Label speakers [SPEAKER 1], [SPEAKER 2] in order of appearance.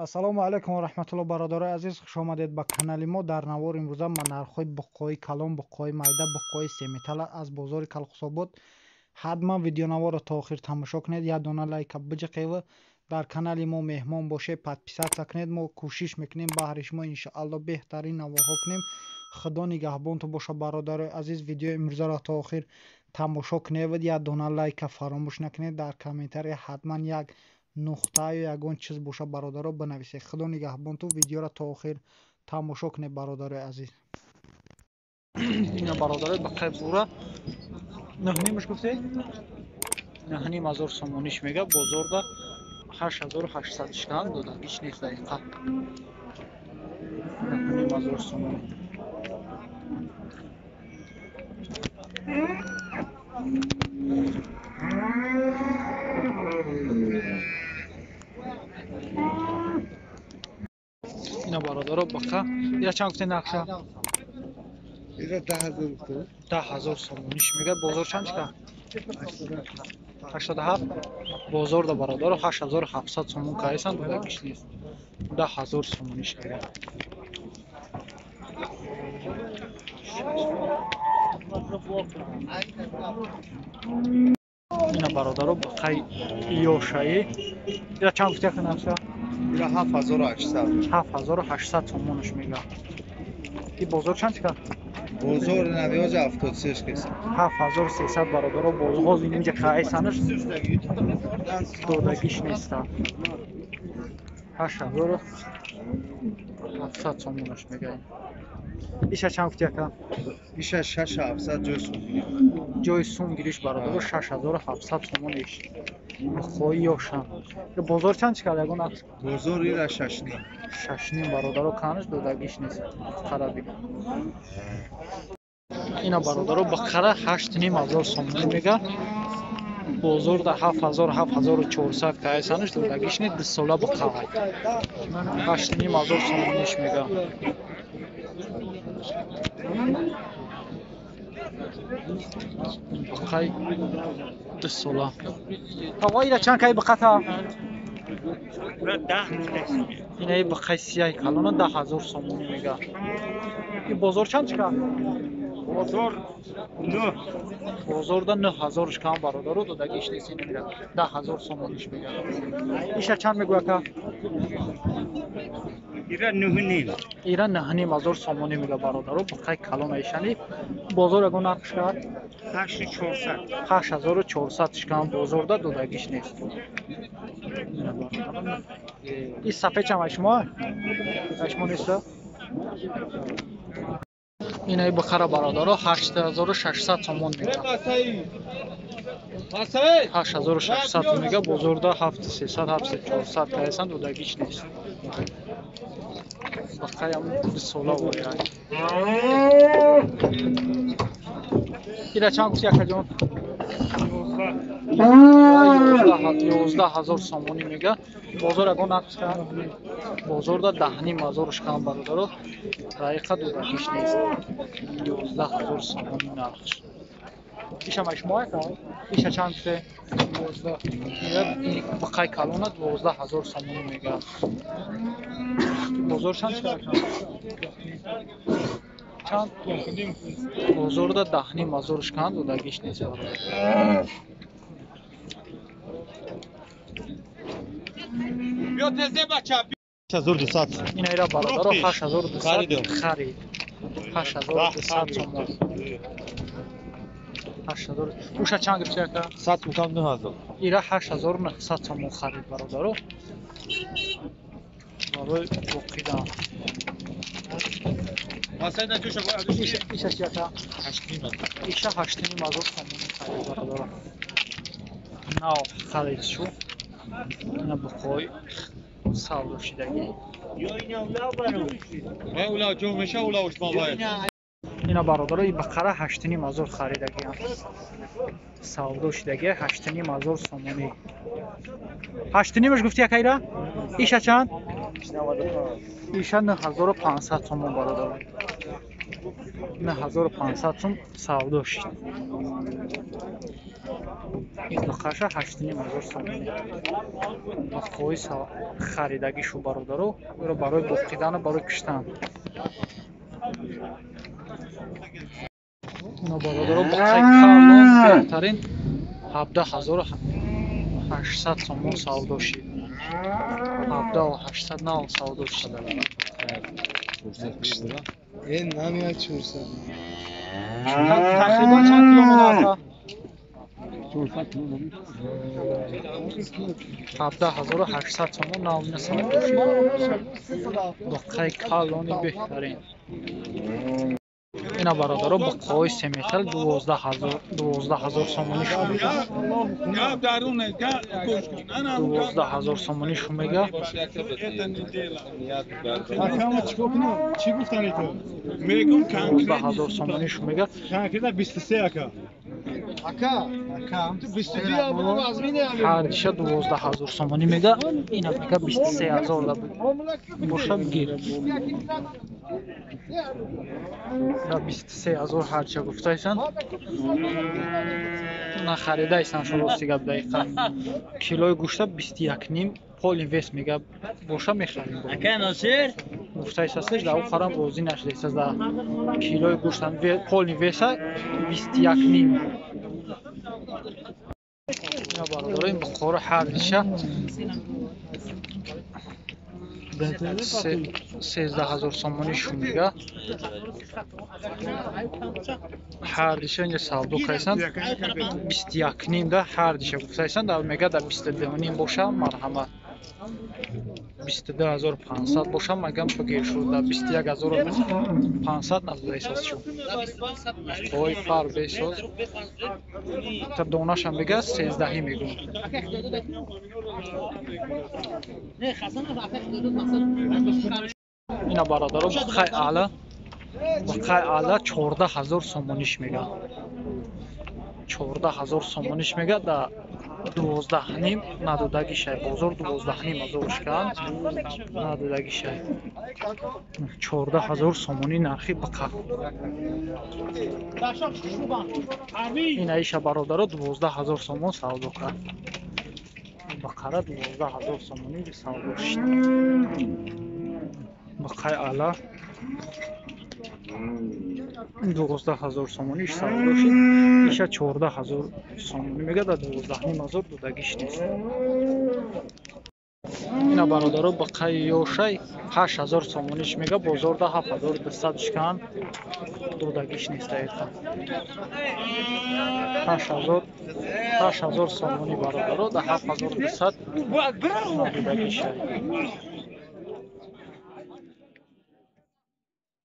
[SPEAKER 1] Ассалому алайкум ва раҳматуллоҳ, бародарои азиз, хуш омадед ба канали мо. Дар навори имрӯза ман нархҳои буққои калон, буққои майда, буққои семитала аз бозори Калхусобод. Ҳатман видеонаворро то охир тамошо кунед, як дона лайка биҷиқева, дар канали мо меҳмон бошед, подписаться кунед. Мо кӯшиш мекунем баҳри шумо иншоалло беҳтарин наворҳо кунем. Худо нигаҳбонтон боша, бародарои азиз. Видеои имрӯзаро то охир тамошо кунед, як дона лайка фаромӯш накунед, дар комментария ҳатман як нуқта ё ягон чиз боша, бародаро, бинависед. Худо нигаҳбонтон, видеоро то охир тамошо кунед, бародарои азиз. Ина, бародарои, бақай бура нӯҳнимаш гуфтед, 9,5 ҳазор сомониш мега, бозорда 8800 шикан додагиш нест. Дақиқа 9,5 ҳазор сомонӣ. Ина, бародаро, бақа ира чанд гуфтед нархша?
[SPEAKER 2] Ира 10 000 гуфтем.
[SPEAKER 1] 10 000 сомониш мега, бозор чанд шика? 87 бозорда, бародаро, 8700 сомон кайсан, додагиш нест. 10 000 сомониш мега. Ина, бародаро, бақай ёшаи ира чанд гуфти яка нархша?
[SPEAKER 2] Ира 7800.
[SPEAKER 1] 7800 сомонаш мега. И бозор чанд шика?
[SPEAKER 2] Бозор навиёзи 73 кеса.
[SPEAKER 1] 7300, бародаро, бозҳоз инҷа кайсанаш, додагиш неста. 8700 сомонаш мега. Иша чанд гуфти яка?
[SPEAKER 2] Иша 6700, ҷои сумгирӣ.
[SPEAKER 1] Ҷои сум гириш, бародаро, 6700 сомон иш. Хоҳи ёшам. Бозор чанд чӣ кард ягон нарх?
[SPEAKER 2] Бозор ира 6,5.
[SPEAKER 1] 6,5, бародаро, канаш додагиш нест. Қараби. Ина, бародаро, бақара 8,5 ҳазор сомонӣ мега. Бозорда 7000, 7400 кайсанаш, додагиш нест, дусола бақавай. 8,5 ҳазор сомониш мега. Бақай дусола. Тава ира чанд кай бақата? Инаи бақай сияи калона 10 000 сомонӣ мега. И бозор чанд чика?
[SPEAKER 3] Бозор нӯ.
[SPEAKER 1] Бозорда 9000 шикам, бародаро, додагиш нест, ина мега. 10 000 сомониш мега. Иша чанд мегӯя ка?
[SPEAKER 3] Ира 9,5.
[SPEAKER 1] Ира 9,5 ҳазор сомонӣ мега, бародаро, бақай калона ишани. Бозор ягон нарх шикад?
[SPEAKER 3] 8400.
[SPEAKER 1] 8400 шикам бозорда, додагиш нест. И сафед чам ай шумо? Ай шумо нест? Инаи бухара, бародаро, 8600 сомон мега. 8600 мега, бозорда 7300, 7400 кайсан, додагиш нест. Бақаям дусола вояй. Ира чанд гуфти, акаҷон? 11 000 сомонӣ мега. Бозор ягон нарх шикан? Бозорда 10,5 ҳазор шикан, бародаро. Раиқа додагиш нест. 11 000 сомонӣ нархш. Иша ма шумо ака? Иша чанд гуфте? 12. Бақай калона 12 000 сомонӣ мега. Бозор чанд шикан? Чанд? Бозорда 10,5 ҳазор шикан, додагиш нест, бародар.
[SPEAKER 3] Биё тезе, бача.
[SPEAKER 4] 8200.
[SPEAKER 1] Ина ира, бародаро, 8200
[SPEAKER 4] Харидем.
[SPEAKER 1] Харид. 8200 сомон. 8000. Уша чанд гирифти, ака?
[SPEAKER 4] 100 гуфтам, 9000.
[SPEAKER 1] Ира 8900 сомон харид, бародаро. Барои боқидан. Иша чи, ака?
[SPEAKER 4] 8,5.
[SPEAKER 1] Иша 8,5 ҳазор сомонӣ харид, бародаро. Нав харид шу. Ина буқои савдо шидагӣ.
[SPEAKER 4] Ула ҷо меша, ула ушма бай.
[SPEAKER 1] Ина, бародаро, и бақара 8,5 ҳазор харидагиам. Савдо шидагӣ 8,5 ҳазор сомонӣ. Ҳаштнимаш гуфти, акайра? Иша чанд? Иша 9500 сомон, бародаро. 9500 сом савдо шид. Ин буқаша 8,5 ҳазор сомонӣ. Буқҳои харидагишу бародаро, ӯро барои буқидану барои киштан. Ино бародаро буқаи калон беҳтарин 17,800 сомон савдо шид. 17,800 нав савдо шид.
[SPEAKER 2] Ин намеяд 400.
[SPEAKER 1] Тақрибан чанд кило монад? 17,800 сомон нав ина савдо шид. Буқаи калони беҳтарин. Ина бародаро буқаҳои семетал 12,000 сомонӣ шу мега. 12,000 сомонӣ шу мега.
[SPEAKER 4] Акама чикор кунам? Чӣ гуфтани ту?
[SPEAKER 1] 12,000 сомонӣ шу мега.
[SPEAKER 4] Конкретно 23 ака.
[SPEAKER 2] Ака, ака, ту 22 абро аз мине ами.
[SPEAKER 1] Ҳардиша 12,000 сомонӣ мега. Ина мега 23,000 да боша бигир. 23,000 ҳарча гуфтайсан. Нахаридайсан шу рости гап дақиқа. Килои гӯшта 21,5 пол инвест мега боша мехарим.
[SPEAKER 3] Ака Носир?
[SPEAKER 1] Гуфтайсастеш да охарам розӣ нашудайсаз да килои гӯшта пол инвеста 21,5. Ина бародаро ин буқоро ҳардиша 13,000 сомонӣ шу мега. Ҳардиша инҷа савдо кайсан 21,5 да ҳардиша гуфтайсан да мега да 22,5 боша марҳамат. 22,500 боша магам бигир шу да 21,500 надодайсаз шу. Қои фар бесоз. Та донашам мега 13 мегӯм. Ина бародаро буқаи аъла, буқаи аъла 14,000 сомониш мега. 14,000 сомониш мега да 12,5 надодагишай. Бозор 12,5 ҳазор шикан надодагишай. 14,000 сомонӣ нархи буқа. Ина иша бародаро 12,000 сомон савдо кард. Буқара 12,000 сомонӣ савдо шид. Буқаи аъла 12,000 сомонӣ савдо шид. Иша 14,000 сомонӣ мега да 12,5 ҳазор додагиш нест. Ина бародаро буқаи ёшай 8,000 сомониш мега бозорда 7,200 шикан додагиш нест дақиқа. 8,000 сомонӣ бародаро да 7,200 додагишай.